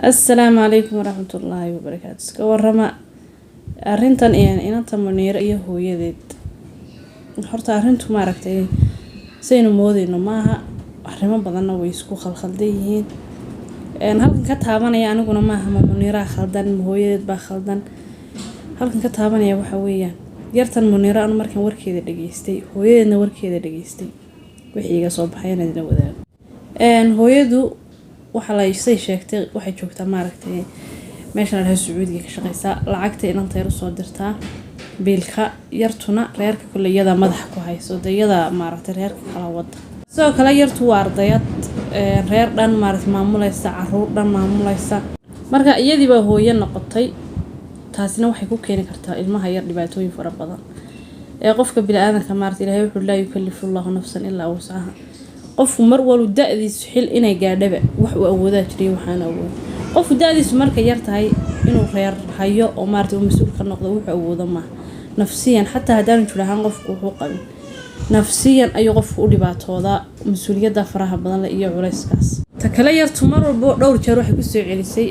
Assalaamu calaykum waraxmatullaahi wabarakaatu. Iska warama arrintan inanta Muniiro iyo hooyadeed. Horta arrintu maaragtay saynu moodeyno maaha, arrimo badanna way isku khalkhaldan yihiin. Halkan ka taabanaya aniguna maaha ma Muniiraa khaldan, ma hooyadeed baa khaldan. Halkan ka taabanaya waxa weeyaan yartan Muniiro anu markaan warkeeda dhageystay, hooyadeedna warkeeda dhageystay, wixii iga soo baxay inaan idin wadaago. Hooyadu waxa la say sheegtay waxay joogtaa maaragtay meesha la dhaho Sacuudiga ka shaqeysaa, lacagta inanta yar usoo dirtaa, biilka yartuna reerka kule iyadaa madaxa ku hayso, dee iyadaa maaragtay reerka kala wada. Sidoo kale yartu waa ardayad, reer dhan maaragtay maamulaysa, caruur dhan maamulaysa. Marka iyadii baa hooyo noqotay, taasina waxay ku keeni kartaa ilmaha yar dhibaatooyin fara badan. Ee qofka bini'aadanka maaragtay Ilaahay wuxuu laa yukallifu Allahu nafsan illaa wuscaha. Qofku mar walba da'diisu xil inay gaadhaba wax uu awoodaa jiray waxaan awood. Qofku da'diisu markay yar tahay inuu reer hayo oo maaragtay uu mas'uul ka noqdo wuxuu awoodo maaha. Nafsiyan xataa haddaanu jir ahaan qofku wuxuu qabin, nafsiyan ayuu qofku u dhibaatoodaa mas-uuliyadda faraha badan leh iyo culayskaas. Ta kale yartu mar walbo dhowr jeer waxay kusoo celisay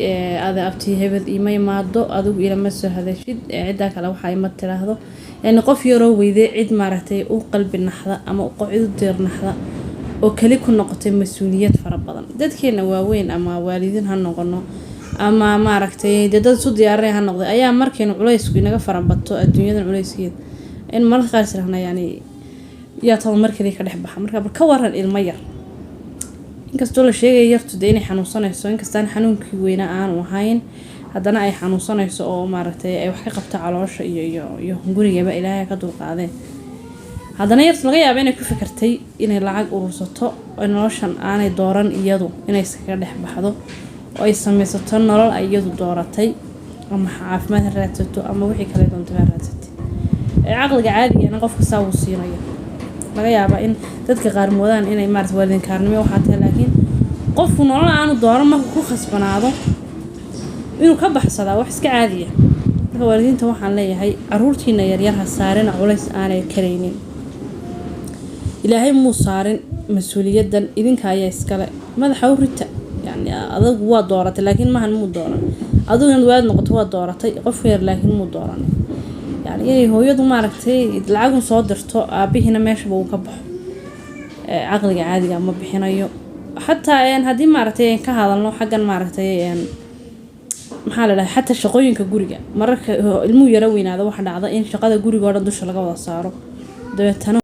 ada abtii hebel ima imaado, adigu ilama soo hadashid, ciddaa kale waxa ima tiraahdo. Yani qof yaroo weyday cid maaragtay u qalbi naxda ama cid u diir naxda oo keli ku noqotay mas-uuliyad fara badan. Dadkeena waaweyn ama waalidiin ha noqono ama maaragtay dee dad isu diyaarinaya ha noqday, ayaa markaynu culaysku inaga farabato adduunyadan culayskeeda in mararka qaar israhna yani yaa taba mar kaliya ka dhex baxa. Marka bal ka waran ilmo yar, inkastoo la sheegaya yartu dee inay xanuunsanayso, inkastaan xanuunkii weynaa aanu ahayn, haddana ay xanuunsanayso oo maaragtay ay wax ka qabto caloosha iyo hungurigaba, Ilaahay ka dulqaadeen. Haddana yartu laga yaaba inay ku fikirtay inay lacag urursato oo noloshan aanay dooran iyadu inay iskaga dhex baxdo oo ay sameysato nolol ay iyadu dooratay, ama caafimaad ha raadsato ama wixii kale doonto ha raadsatay. Ee caqliga caadigana qofka saa uu siinayo, laga yaabaa in dadka qaar moodaan inay maarata waalidinkaarnimo waxaa tahay, laakiin qofku nolol aanu dooran markuu ku khasbanaado inuu ka baxsadaa wax iska caadiya. Marka waalidiinta waxaan leeyahay, caruurtiina yaryar ha saarina culays aanay karaynin. Ilaahay muu saarin mas-uuliyaddan, idinka ayaa iskale madaxa u rita. Yani adigu waa dooratay, laakiin mahan muu dooran. Adigu inaad waalid noqoto waa dooratay, qofka yar laakiin muu dooran. Yani inay hooyadu maaragtay lacagun soo dirto, aabihiina meeshaba uu ka baxo, caqliga caadiga ma bixinayo. Xataa haddii maaragtay ka hadalno xaggan maaragtay maxaa la dhahay, xataa shaqooyinka guriga, mararka ilmuhu yaro weynaado waxa dhacda in shaqada guriga oo dhan dusha laga wada saaro, dabeetana